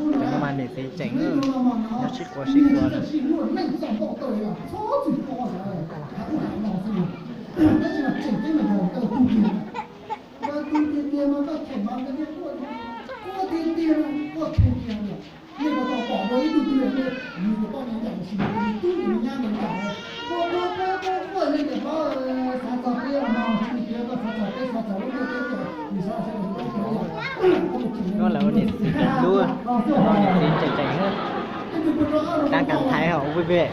Nws mas niam txiv tseem nyob sib quas sib quas na. Nyob lawv niam txiv hlub, niam txiv tseem tseem, tab kam thaiv hauv peb peb.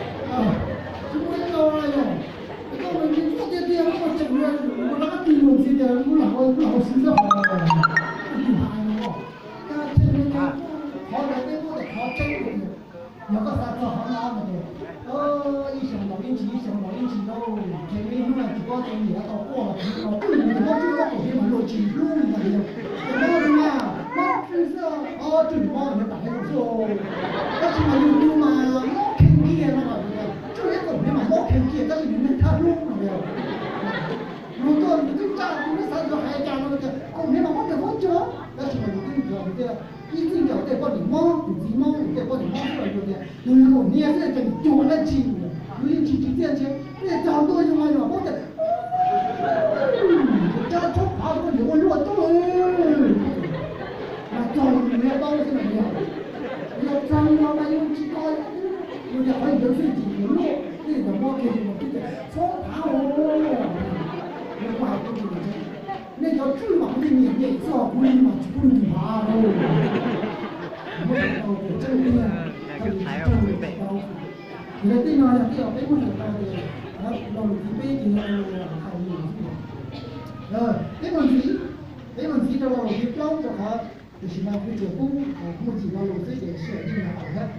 Yog koj xav txog qhov no mas ces ib xyoos laus ib ntsis, ib xyoos laus ib ntsis lauj, ces ib hnub tsis paub tus niam tau quaj los tsis tau quaj, nws tsis paub tswj kaum hniav mas luag tsis hlub li ntawd li. Ces mob li na, mob tswj xwb, o tswj mob nws pam hais lus xwb. Tab sis mas yus tus mas mob kheej kiag no, tswj ib kaum hniav mas mob kheej kiag tab sis nws neeg thab hlub no. Luag tuaj nws twb tsa tus neb xav nrog hais cas no tias kaum hniav mas mob kawg mob cuag, tab sis mas yus twb nrog tias ib txij nkaus tej poj niam mob, tus txiv mob, tej poj niam mob xwb los yus tias yus yog kaum hniav xwb ces nws cuag dab tsi, yus yeej tsis tsis txiaj ntsig, nej txog ntua yus mas yus paub tias tsab tshoob phav poj niam ua luaj tuaj, mas txog yus niag paub xwb mas yog, yog txog yus mas yus tsis ko, yus tias qhov ntawd xwb ces yus luaj, tej tau mob kiag yus mas twb tias tshoob phav, yus kuj hais kuv tsis, nej cov tswj mas kuv tsis nyiam nyiam txog kuv li mas tsis pub nws nyiam. Yog li tej no yog tej uas peb muab hais tau tias lo lus thib peb ces yog hais lus xwb. Peb mus ntxiv, peb mus ntxiv rau lo lus thib plaub rau qhov tiam sis mas kuv tsuas pub muaj cim lo lus xwb ces sij hawm yeej yog tau thiab.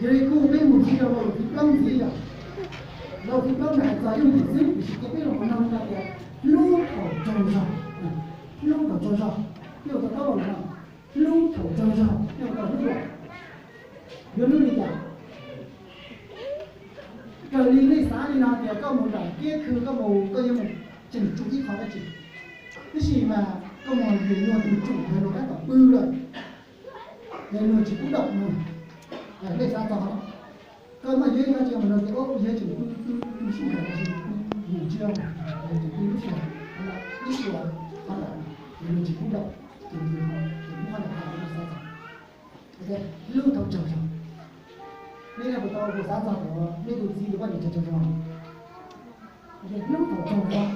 Yog li kuj peb mus ntxiv rau lo lus thib plaub ntxiv yom. Lo lus thib plaub nws hais txog ib lus xwb tiam sis ces peb los mus noog no tias hlub thaum tsaug zog, hlub thaum tsaug zog, hlub thaum tsaug zog, hlub thaum tsaug zog, hlub thaum hlub, yuav hlub li cas? Raws li nej xav li no tias koj mus nram kiab khw koj mus koj yuav mus tseem tsum ib qho dab tsi, tab sis mas koj mus hais luag tus tsum ntawd luag tab tom pw lawm, luag tsis pub dam no, nej xav txog koj mas yuav ib qho dab tsi mas luag tias yog tseem pw pw pw sij hawm los sis pw mus tsis, tseem pw lub sij hawm ib xyuas qhov ntawd, luag tsis pub dam, ces pub qhov ntawd xav txog. Hlub thaum tsaug zog. Nej puas tau xav txog thaum nej tus txiv tus poj niam tsaug zog? Hlub thaum tsaug zog,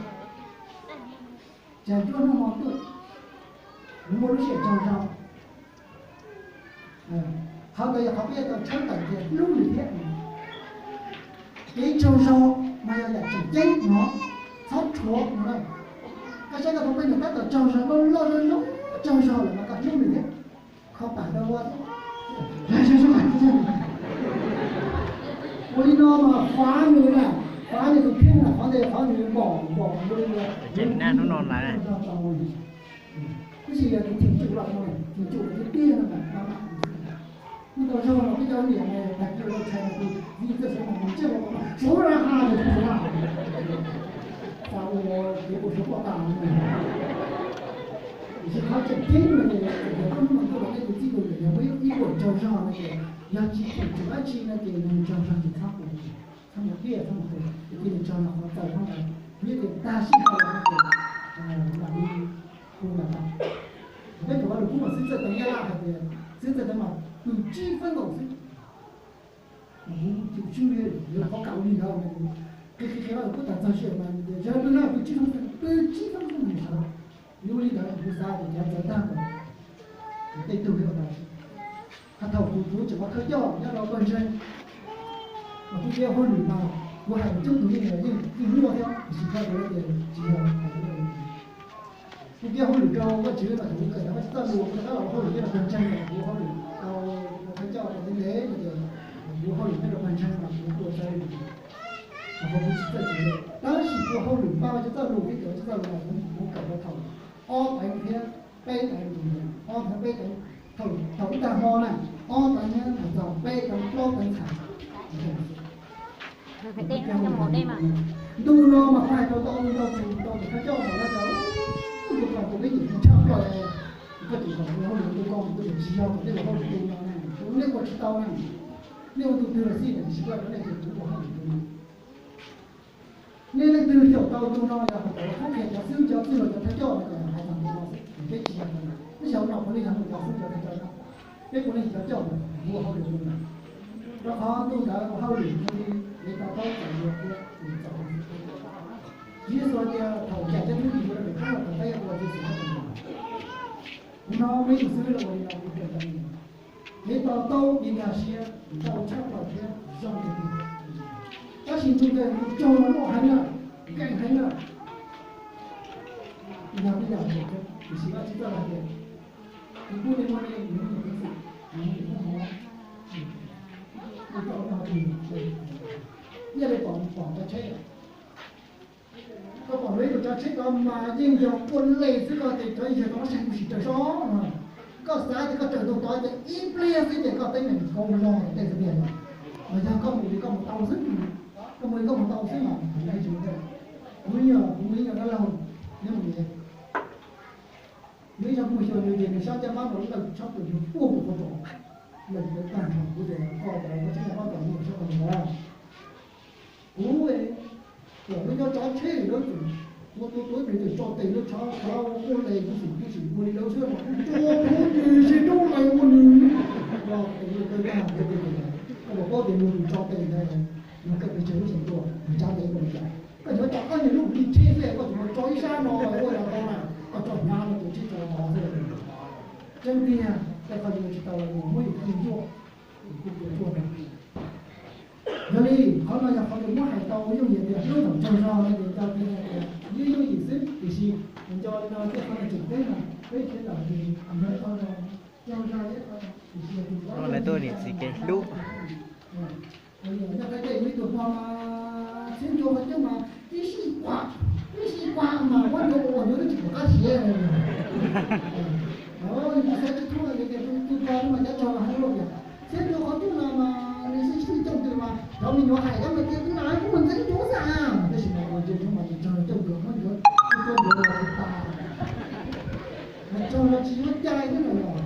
cas nruab hnub hmo tuaj, nws muaj lub sij hawm tsaug zog. Qhov ntawd yog qhov peb yuav tau tshawb tawm tias hlub nws thiab. Kev tsaug zog mas yog yam tseem ceeb no, txhob rhuav no. Koj saib koj tus poj niam tab tom tsaug zog loj loj zoo zoo, tsaug zog lawm mas koj hlub nws thiab. Kho pam rau ua thiab. Ua li no mas fav nws na, fav nws tus kheej na, qhov ntawd qhov nws npom npom ua li ua. Tab sis yog tus cheem tsum los no, cheem tsum tiag tiag no mas maj mam. Kuj tau zog los peb cov niam mas tag kis tau tshais tus txiv txawj sawv mas mus ntsej los suav ha, suav ha, tas ua kev puas suav poj tas. Tiam sis qhov tseem ceeb no ces txawm yog koj hnub no tuaj los nej tus txij tus nkawm yog muaj ib puas tsaug zog no ces yog tsis cheem tsum dab tsi no ces nws tsaug zog ces txhob ua, txhob mus qhia, txhob mus qhia, ces nws tsaug zog qhov txawm qhov ntawd, nws tias tag sij hawm no ces mam li hu mam tau. Peb thaum ub lus kub mas xib txawj teev Nyab Laj hais tias xib txawj teev mas pw tsib feeb nkaus xwb. Mas kuv tsis tswj li, yog qhov kam ua li ntawd, qhia qhia qhia kuj tas txog sij hawm mas tias yog pw no pw tsib feeb xwb, pw tsib feeb xwb mas sawv. Yog li ntawd kuv xav tias cov txawv tag mas tej tug li tas. Qhov thaum kuv kuv tseem ua thawj coj nyob rau pawg ntseeg, mas kuv kev ua hauj lwm mas kuv hais coob tus yeej yeej nyuaj thiab, tiam sis koj tias tsis yog. Kuv kev ua hauj lwm rau Vajtswv mas kuv kawm tau Vajtswv txoj lus, kuv rov qab los ua hauj lwm nyob rau pawg ntseeg mas kuv ua hauj lwm tau, ua thawj coj tau ntev ntev no ces kuv ua hauj lwm nyob rau pawg ntseeg mas kuv kuj ua tau li. Mas kuv tsis txawj tseem, tab sis kuv ua hauj lwm npaj Vajtswv txoj lus thiab kawm Vajtswv txoj lus mas kuv, kuv kawm tau thaum ob teev thiab peb teev, ob teev peb teev, thaum, thaum ib tag hmo na, ob teev thiab thaum txog peb teev plaub teev txhais. Ntu no mas kuv hais tau ntau ntau tus, ntau tus thawj coj mas lawv tias, tus peb yim tshaj plaws, Koj tseem kom kuv ua hauj lwm tu koj, kuv tseem tsis yog kom nej ua hauj lwm tu no ne, kuv nej ua tsis tau ne. Nej ua tus twg los xij, tiam sis kuv hais rau nej tias kuv ua hauj lwm tu no. Nej leej twg xyaum tau tus no yog hais tias qhov qhia cov xib hwb cov txwj laug cov thawj coj no ces hais txog tus no xwb, peb tsis yog tus no. Peb xyaum no puav leej yog mus cov xib hwb cov thawj coj no, peb puav leej yog cov coj mus ua hauj lwm tus no. Rau qhov ntu ntawd ua hauj lwm tus li kev to taub txais yuav thiab tus txais yuav. Yexus hais tias thaum cais cov thwj tim yuav rau pem qab los thaum peb ua Yexus hauj lwm no, kuv hnov muaj ib tug xib hwb los ua li no, kuv kawm tau li no. Kev to taub yeej nkag siab ntau tshaj plaws thiab zoo tiag tiag. Tab sis ntu ntawd tus raug los muaj heev na, nkeeg heev na. Yog tej yam tiam sis Vajtswv txawj hais tias, kuv pub nej muaj nej, nws muaj nws peev xwm, nws muaj nws lub hom, nws tau noj tus, nej li pom pom cov tsheb. Koj pom luag ib tug cov tsheb ko mas yeej yog ua le xwb, koj tias cov yawg tau muab saib kuv sim raws so no. Koj xav tias koj raws tau tod ces ib pliag xwb ces koj teeb meem kaus los tej xwb tiag. Los yog koj mus li koj mus tau xwb, koj mus li koj mus tau xwb mas thaum ntawd tsis ua ntej. Kuv ib nyuag, kuv ib nyuag dab laug nyob Mus Lias, nws ib zaug kuj xyuas nws ces nws sab caj mab rau lawm tshab plaws nws puag mus qhov tod, lawm tag nrho. Kuv tias koj cov tsheb caj mab tom mus sab qhov ntawd. Kuv, kuv cov cov tsheb lawv tseem tua tua tua ib pliag tseem tso tes lawv, tshav tshav ua le kuv xwm kuv xwm ua li lawv xwb no, kuv tua kuv tis si rub lais ua nws. Koj tes lawv kawg tag, koj puas paub tias nws tus tso tes ntawd nws kawg pes tsawg lub xeem tua, nws tsav tes ua li cas? Koj yuav tso koj niag lub lis thib xwb koj tseem mus tso ib sab no ua yam tau na, koj tso hnyav no tus tsheb tso tod xwb. Tseeb tiag, tej qhov yus ua tsis tau los yus muab yus tus ncauj, yus tus ncauj na. Yog li, qhov no yog qhov uas muab hais tau yooj yim tias hlub thaum tsaug zog no ces nco tias yeej yooj yim xwb, tiam sis nco li no tej qhov no tseem ceeb no, peb thiaj li nco tau tsaug zog thiab qhov no, tiam sis yog tus Lawv tuaj niam txiv kev hlub. Nyob qhov tej ib tug pog mas txhiab ncuav qhov cub mas tib si kuam, tib si kuam mas muab ncuav ua ncuav twb tsis pom qab siav. Yus xav tsis thoob tias tus pog no mas cav tsaug heev luaj tias txhiab ncuav qhov cub no mas nws sib sib coj ntws mas cov me nyuam hais cov me tias tus no kuj mus ntxeev ncuav xwb, tab sis mas ua ncuav mas nws tsaug coj ntws muab ncuav, ncuav ncuav los tsis tas. Mas tsaug zog tsis muaj cai thiab no los.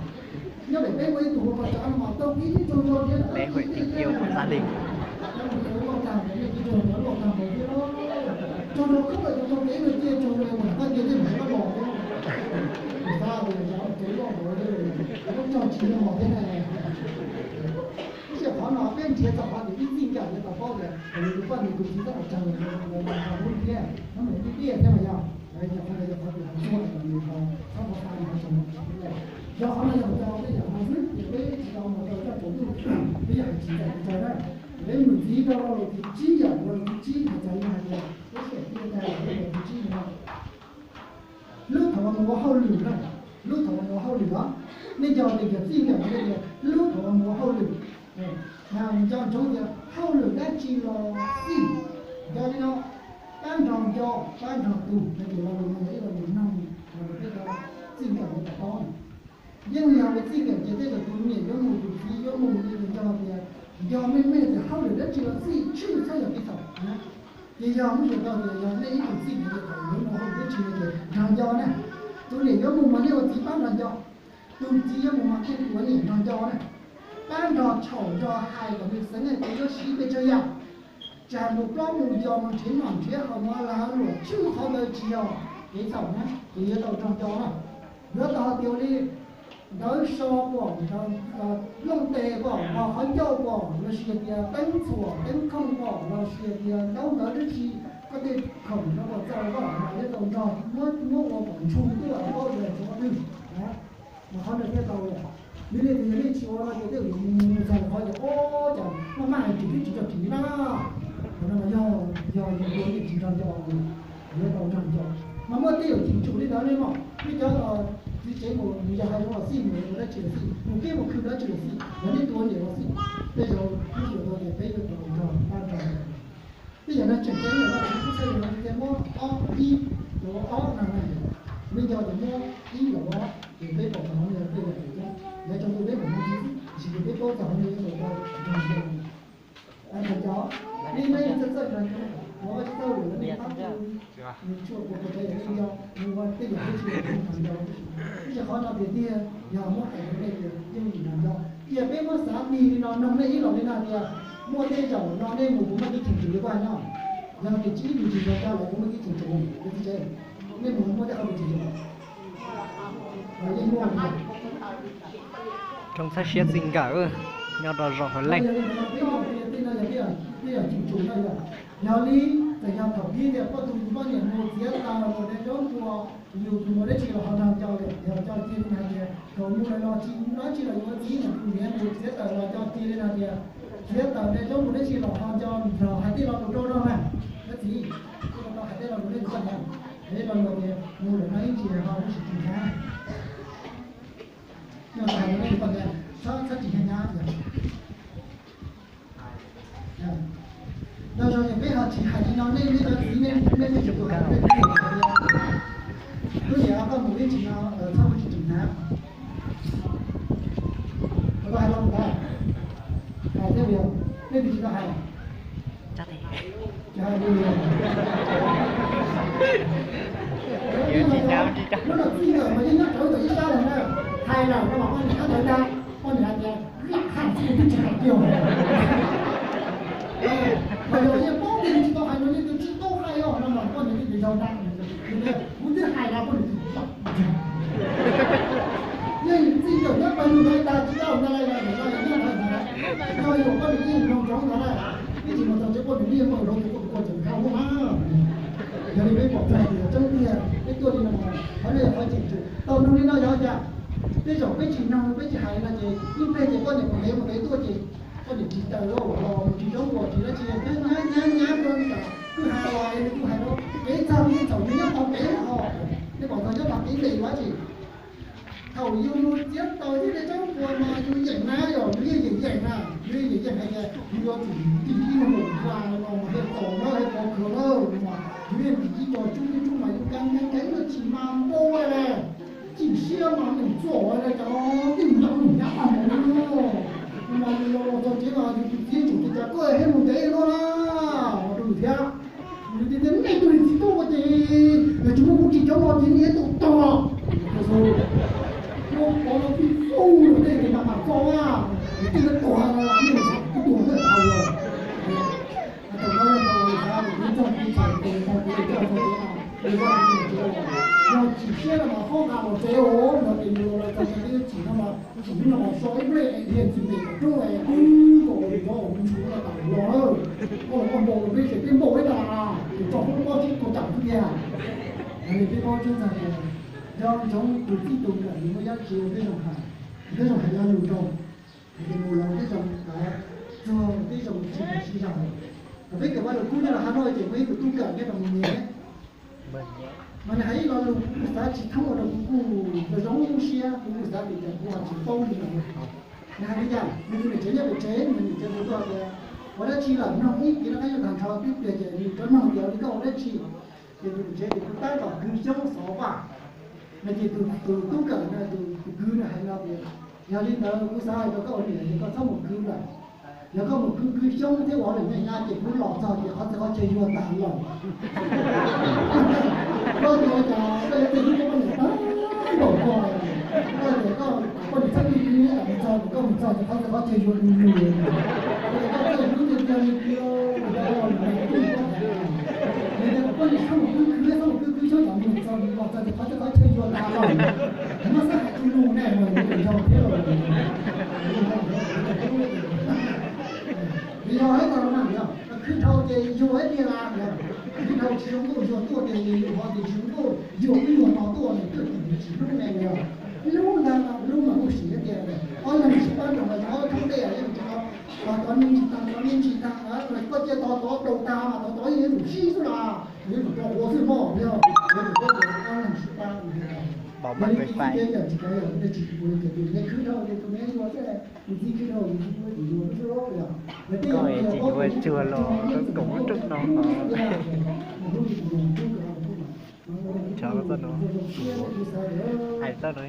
Nyob pem peb ua ib tug ua pog tsav no mas tau ib tug tsaug zog thiab, tau ib tug tsaug zog thiab, tsaug zog khwb loj tag npaum thiab los, tsaug zog khwb loj tau kev no cia tsaug zog mus qab cia tej mus qab los thiab. Tus xav tias yog kev loj npaum thiab, muab tsaug tsis yog thiab na. Tab sis qhov no peb nrhiav txog qhov tias ib txij nkawm yuav tau paub tias yus tus poj niam tus txiv txoj hauv tsaug lawm, lawv tau hlub thiab, nyob mus tib tiaj thiab mas yog, yog qhov ntawd yog qhov tias txhua tus yus tau txhob pov thawj yus tau tsaug lawm. Yog qhov no yog cov peb yam no xwb ces peb tsis tau mus rau txoj tsaus ntuj, peb yog hais tsis txais tsaug na. Peb mus ntxiv rau lo lus thib tsib, yam lo lus thib tsib hais txog li hais tias peb siam tiag tiag lo lus thib tsib no. Hlub thaum uas mus ua hauj lwm na, hlub thaum uas mus ua hauj lwm os. Nej nco tias cov txij nkawm no tias hlub thaum uas mus ua hauj lwm. Nco ntsoov tias hauj lwm dab tsi los xij, nco li no, pab nrog nco, pab nrog tu, no ces lo lus no yog ib lo lus noog los rau peb cov txij nkawm yuav tau paub. Yeej yog ua txij nkawm ces tej zaum tus niam yuav mus tus txiv yuav mus li nco tias, nco meej meej tias hauj lwm dab tsi los xij tshwj txhawb yog kev txhaum na. Ces yog muab xyuas tau tias yog nej ib tug txij nkawm ces thaum yuav mus hauj lwm dab tsi no ces nrog nco na. Tus niam yuav mus mas nej ua txiv pab nrog nco, tus txiv yuav mus mas nej ua niam nrog nco na. Pab nrog txhaum nrog hais kom nws xeev tias yuav siv pes tsawg yam, tsam mus plob mus yos mus nrhiav noj nrhiav haus mus ua lag ua luam tshwj qhov ntawd tsis yog kev txhaum na, ces yuav tau nrog nco na. Yuav tau hais tias ua li ntawv so pom, looj tes pom, nqos qhov ncauj pom, los sis hais tias teeb txhuam teeb khooj pom, los sis hais tias ntaub ntawv dab tsi, koj tej khoom no pom txaus koj mas yuav tau nrog muab, muab ua kom ntshoo tuaj paub tias tshuav qhov twg. Mas qhov ntawd thiaj tau. Yog li ces yog nej tsis ua no ces tej zaum yus mus mus txog qhov tias, o, cas maj maj hais tsis, twb tsis nco tsis na. Qhov no mas yog, yog yus ua yeej tsis nrog nco, yuav tau nrog nco. Mas muaj tej yam tseem tsum li ntawd ne mog, nej cov txiv tsev mus yos hais los xij, mus ua dab tsi los xij, mus kiab mus khw dab tsi los xij, yog nej tus ua niam los xij, tej zaum nej xyuas tau tias peb yuav tau nrog pab nrog. Tej yam no tseem ceeb lawm no, tsis txhob txhawj, yog no ces muab ob ib, los ob no na, nej nco ces muab ib los ob, ces peb pom tau hauv no tej yam tseem ceeb, yav tsaus ntuj peb mam mus ntxiv xwb, tiam sis ces peb paub txog hauv no yuav tau tau nrog nco. Nrog nco, nej nyob txawj txawj nrog nco, los tsis tau lwm nej pab Nws tshuaj ua rau peb yog yeej nco, nws ua tej yam peb tsis tau nco. Tab sis qhov no tiag tiag yog muab hais rau nej tias yooj yim nco. Cia peb muab xav nig li no, noog nej ib los li no tias muaj tej zaum no nej mus puas muaj kev cheem tsum li kuj hais no. Yog tias tsis ib tus tsis nco coj los puas muaj kev cheem tsum, nej mus muaj tej qhov kev cheem tsum. Rau txhawb siab txij nkawm nyob rau zos Hauv Leej. Yog li txawm yog thaum pib tias koj tus poj niam mus txiav taws mus de zaub npua, yus tus muam dab tsi los ho nrog coj, yog coj cia li hais tias thaum mus lawm los tsis ua dab tsi los yuav ua txiv, yus tus niam mus txiav taws los coj cia li hais tias txiav taws de zaub mus dab tsi los ho coj nrog hais tej lo lus rau rau na. Dab txiv, koj tau hais tej lo lus rau poj niam, hais tej lo lus tias mus lawm no ib ntsis ho ua tsis tsis hnyav. Yog hais rau nej poj niam, txhob txhob tsis hnyav hnyav tias Tag zog ces peb ho tsis hais li no, nej nej cov txiv nej nej nej tsum tus hais peb, lub niam koj mus ib tsis no txhob mus tsis tsis hnav. Koj hais los mus ntag, hais thiab li, nej twb tsis tau hais. Lub no txij nkawm mas yeej nyob rawv ntawm ib sab los na, hais lawm no mas poj niam nyob ntawd ntag, poj niam hais tias lam hais xwb twb tsis hais kiag. Mas yog yeej paub tias tsis tau hais no yeej twb tsis tau hais os no mas poj niam yeej twb yog ntag. Kuv twb hais los poj niam twb yeej txij nkawm nyob pawg lug ntawd tag tsis tau na, yog yuav poj niam yeej mloog ntsoov ntawd na, ib tsis mus txog tsev poj niam yeej mloog ntsoov tus koj kua tseem dhau luaj na. Yog li peb pom txog tias tseeb tiag peb tuaj li no, qhov no yog qhov cheem tsum tau nug li no yog cas? Tej zaum peb tsis nug peb tsis hais no ces ib pliag ces poj niam mus ntev mus ntev tuaj ces poj niam tsis taws los mus tsis zaub npua tsis dab tsi, nyab nyab nyab rau kwj ha los nws kuj hais rau kev txog kev txhaum nws nyob qhov kev ho, nej pom txog nyob qhov kev ntes dab tsi. Thaum yus mus txiav taws thiab de zaub npua mas yus yeem na, yog yus yeej yeem yeem na, yus yeej yeem yeem hais tias yus yuav tsum tig ib lub npoo va no mas thiaj tau na, thiaj pov khwv na, mas yus yeej tig ib co tsub ib tsub mas yus keev keev keev no tsis mas npau li. Tsim siab mas nws txom na cov tij nrov nws nyab mas nws los txog tsev mas yus tus txiv tsum tias cas koj thiaj mus ntev luaj na, ua rau nws thiab. Nws tias nej tus niag txiv tub ua ces yog tsis muaj kuv tsis cov no ces nej tau tog. Muab pov no tij ub tej tes mas mam txo na, nws tij no tuag, nej xav kuv tuag thiaj tau los. Thaum no yog thaum xav tias kuv txog kuv txhaum tes no kuv coj txog tsev no, nws vaj kuv tsev los, yog tsis siab no mas qhob nqa los tsev os no ces nws los txog tsev twb tsim no mas tsim no mas so ib pliag dhia ntxim pem kom rub es qwb kom nws cov ntshuv no tawm los lawm. Koj los koj npau rau peb ces peb npau ib tag ces tso hoob pob tsib tua cam xwb tiag. Yog li peb paub tseeb txog tias nco ntsoov tus txij tus nkawm nws muaj yab tsi peb zoo hais, peb zoo hais lo lus rau. Hais tias mus los peb zoo, txog peb zoo tsis tau sib zog. Thaum peb kawm vaj lus kub nyob rau Hab Noj ces muaj ib tug tub kawm nyob rau Mus Nyem, mas nws hais ib lo lus kuv xav tsis thoob ua rau kuv kuj zoo siab, kuv kuj xav tias cas kuv ho tsis paub li no. Nws hais li cas? Nws tus niam tsev nyob pem tsev, nws niam tsev hu tuaj tias ua dab tsi lawm, nug ib pliag no qab yuav tag nrho twb pliag ces nws rov nug tias li koj ua dab tsi. Ces tus niam tsev tias kuv tab tom kwv xyoob xov vaj no ces tus tub kawm no tus kwv no hais no tias yog li ntawd kuv xav hais rau koj ua niam es koj txhob mus kwv lawm. Yog koj mus kwv kwv xyoob thiab ua lwm nyab nyab ces kuv los txog ces qhov txhia qhov chaw yuag tag lawm. Koj tias ua cas koj yuav txawj hlub koj poj niam tag npaum ko, koj tias koj poj niam txhob kwv kwv, mus txog koj mus txog ces qhov txhia qhov chaw yuag lug lug. Koj tias koj txawj hlub tiag tiag li tiag, ua li no, nws tias kom poj niam txhob mus kwv kwv, txhob mus kwv kwv xyoob, mus txog los txog ces qhov txhia qhov chaw yuag tag lawm. Muab xav hais tsis lug ne, mas yus yog thiab los. Yog ib tag mas yog khwv dhau ces yuag ib tiag las, khwv dhau tsis zoo nkauj yuag tuaj ces yus ho tias tsis zoo nkauj, yuag twb yuag no tuaj nws twb tsis hlub ne yog. Hlub ntag, hlub mas kuj sim ib tiag. Ob leeg sib pab nrog mas yog ob thoob dej yeej tsis tau, tov tov me ntsis tag, tov me ntsis tag, koj cia tov tov daus tag mas tov tov yeej yuav tsum sib xwb las, yuav tsum rau qhov xwb mog, yog yuav tsum koj cia ob leeg sib pab. Yog li tus txiv ces yam tsis kav yog nej tsis ua li tias tus me khwv dhau ces tus me yuag xwb, tus txiv khwv dhau tus txiv yuag xwb los yog. Koj es tsis yuav tsuag los koj koom muab rooj no ho. Tso txoj no, hais txoj no.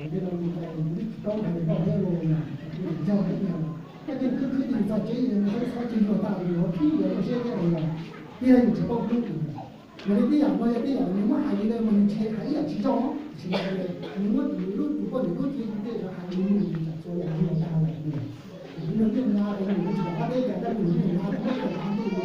Tiag, yus tsis paub hlub. Yog li tej yam no yog tej yam nws muab hais li ntawd mas nws tsis hais ib yam tsis zoo, tiam sis nws muab nws lub tus poj niam lub cev cia li hais li ntawd, txhua yam li ntawd lawm. Nws niaj hnub nws tsis pom qab teb cas tab sis nws niaj hnub muab cov av ntuj li.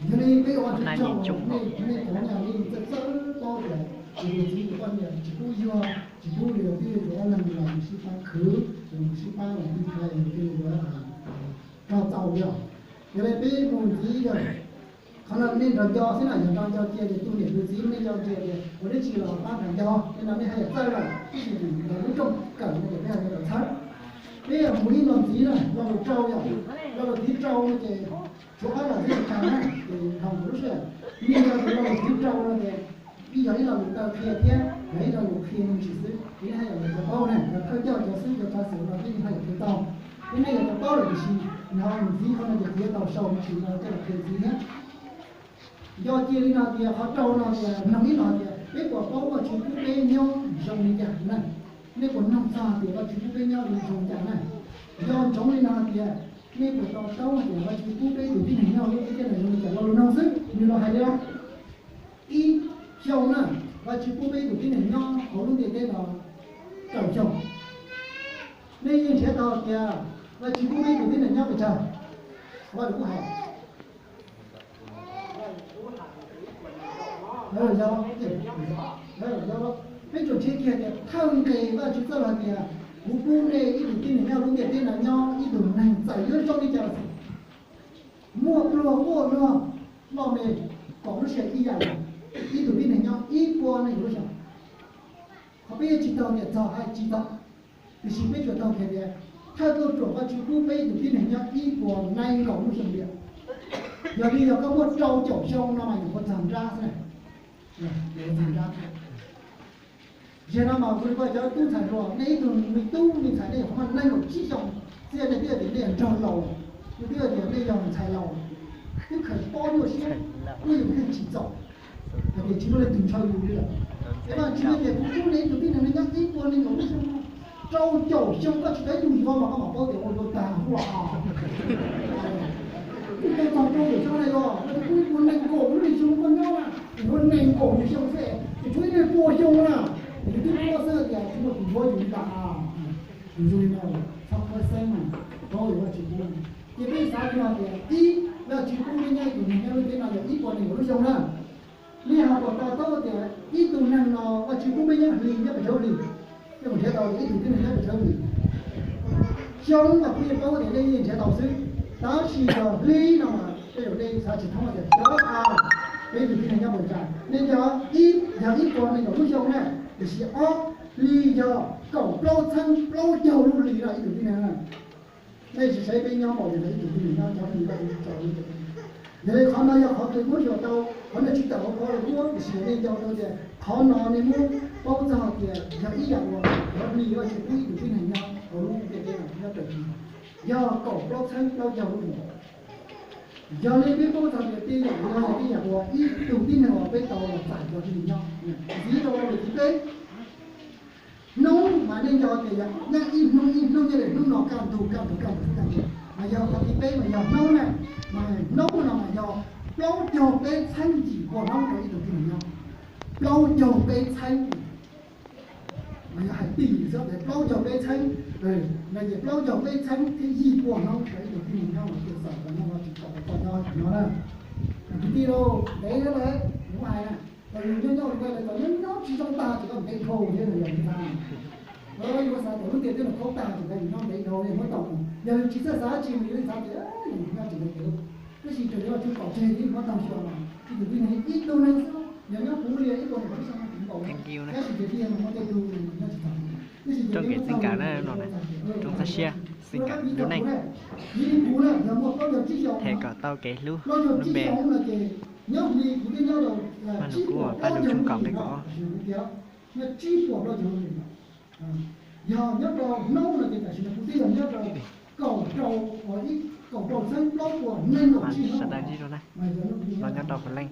Yog li peb ua tsis tau, nej cov nej li txawj txawj paub tias tus txiv tus poj niam tsis pub yuag, tsis pub li, twb yuav tsum ob leeg los mus sib pab khwv, los mus sib pab los twb kha tus yuav rog txaus yog. Yog li peb mus ntxiv yog qhov no nej nrog nco xwb na, yog nrog nco cia tias tus niam tus txiv nej nco cia tias ua dab tsi los pab nrog nco, tej no nej haj yam txawj lawm, tab sis lawv lub rooj kawm no ces peb haj yam txawj txhawb. Peb yog mus ib los ntxiv na, lo lus rau yog, lo lus thib rau no ces tshuav ob los thib rau na, ces nrog nkawd lub sij hawm, nej nco tias lo lus thib rau no ces ib yog ib lo lus taw qhia thiab yog ib lo lus qhia me ntsis xwb, ces nej haj yam yuav tau paub na, yog thawj coj cov xwb cov txog xwm no peb haj yam tau tau. Peb nej yuav tau paub lawm tiam sis nrog mus ntxiv qhov no ces kuv tau sau me ntsis no coj los qhia ntxiv thiab. Nco cia li no tias qhov rau no tias noog ib los tias peb puas paub Vajtswv pub peb nyob zoo li cas na? Nej puas noog txog tias Vajtswv pub peb nyob zoo li cas na? Nco ntsoov li no tias nej puas to taub tias Vajtswv pub peb tus tib neeg nyob lub ntiaj teb no zoo li cas? Lo lus noog xwb nws los hais li no. Ib xyoo na, Vajtswv pub peb tus tib neeg nyob hauv lub ntiaj teb no kaum xyoo. Nej yeej nrhiav tau tias Vajtswv pub peb tus tib neeg nyob pes tsawg? Vajtswv pub hais, peb tsuas nrhiav kiag tias thawj nqes Vajtswv txoj lus tias kuv pub nej ib tug tib neeg nyob lub ntiaj teb no nyob ib tug neeg txawm yuav zoo li cas los xij, muaj pluag quaj luag, loj me, kaum lub sij hawm ib yam, ib tug tib neeg nyob ib puas nees nkaum lub xyoo. Qhov peb yeej tsis taug tias txog hais tsis txog, tiam sis peb tsuas taug tias thawj kauj ruam Vajtswv pub peb ib tug tib neeg nyob ib puas nees nkaum lub xyoo tiag. Yog li yog koj muaj rau caum xyoo no mas nyuam qhuav txog nrab xwb, nyuam qhuav txog nrab. Zaum no mas kuv li kuj cov tub ntxhais hluas, nej ib tug me tub me ntxhais nej nyuam qhuav muaj nees nkaum tsib xyoo xwb nej twb tias nej nrog laus, nej twb tias nej yog ntxhais laus, twb kheev pob nyuaj siab, kuj yus yeej tsis txaus, hais tias tsis muaj leej twg ntshaw yus li lawm. Es Vajtswv tias kuv pub nej ib tug tib neeg nyob ib puas nees nkaum lub xyoo, rau caum xyoo koj tsis tau ib tug yuav mas koj mam paub tias ua yuav tag huaj. Kuv tau txog rau caum xyoo na yog, Vajtswv pub ib puas nees nkaum lub xyoo koj nyob na, yuav nees nkaum xyoo xwb, ces tshuav ib puas xyoo na, yus twb paub xwb tias tsis muaj tus yuav yus li lawm. Yus zoo li no, txhob khuab xeeb na, paub yus Vajtswv pub. Ces peb xav li no tias ib, Vajtswv pub peb nyob ib tug neeg nyob lub teb no yog ib puas nees nkaum lub xyoo na. Nej ho puas to taub tias ib tug neeg no Vajtswv pub peb nyob hli nyob pes tsawg hli? Nej puas nrhiav tau tias ib tug tib neeg nyob pes tsawg hli? Xyoo mas kuv yeej paub tias nej yeej nrhiav tau xwb, tab sis yog hli no mas tej zaum nej xav tsis thoob tias xyov a, peb ib tug tib neeg nyob pes tsawg. Nej nco ib yog ib puas nees nkaum lub xyoo na, tiam sis ob hli yog kaum plaub txheeb plaub caug lub hli no ib tug tib neeg na. Nej sim saib peb nyob npaum li ntawd ib tug tib neeg nyob cov hli Vajtswv tso. Yog li qhov no yog qhov kws muab xyuas tau, qhov no tsis tawm hauv qhov lus muab, tiam sis nej nco tau tias qhov no nej muab paub txog tias yog ib yam uas cov hli Vajtswv pub ib tug tib neeg nyob hauv lub ntiaj teb no nyob raws li yog kaum plaub txheeb plaub caug lub hli. Yog li peb paub txog tias tej yam no yog tej yam uas ib tug tib neeg uas peb tau los txais cov hli nyob. Ntxiv rau lus thib peb, hnub mas nej nco tias yog nyob ib hnub ib hnub nyob li hnub no kaj ntug kaj ntug kaj ntug kaj ntug, mas yog qhov thib peb mas yog hnub na, mas hnub no mas yog plaub caug peb txheeb yim pua hnub rau ib tug tib neeg nyob. Plaub caug peb txheeb, mas yog hais pib xwb ces plaub caug peb txheeb, no ces plaub caug peb txheeb thiab yim pua hnub rau ib tug tib neeg nyob mas thiaj txaus rau nyob no tsis txaus rau koj nyob no na. Kwv tij lauj, ntev thiab lawm, kuv hais na, los yus nyob nyob ua ntej lawv txawm nyob nyob tsis zoo tag ces koj ntev dhau thiab no yog li ntawd. Yus xav kom lub ntiaj teb no khaub tag ces yus nyob ntev dhau yus muab tau mus. Yog yus tsis txawj xav dab tsi mas yus yeej xav tias yus nyob tsis ntev ces, tab sis raws li Vajtswb pom tseg thiab yus muab tau xyuas mas ib tug tib neeg ib tug neeg xwb, yog nyob puv li ib puas nees nkaum lub xyoo no kuv npaum, tab sis tiag tiag mas muaj tej tug nyob tsis txog. Tab sis ces peb muab tau lus, roob txhab siab, xeeb kam lub neej, them kom tau kev hlub lub npe. Nyob hli kuv twb nyob rau tsib puas plaub caug lub hlis no, yog tsib puas plaub caug lub hlis no, yog nyob rau hnub no ces tam sim no kuv twb yog nyob rau kaum rau, ib kaum rau txheeb plaub puas nees nkaum tsib hnub, mas yog hnub kuv nyob rau Puv Leej.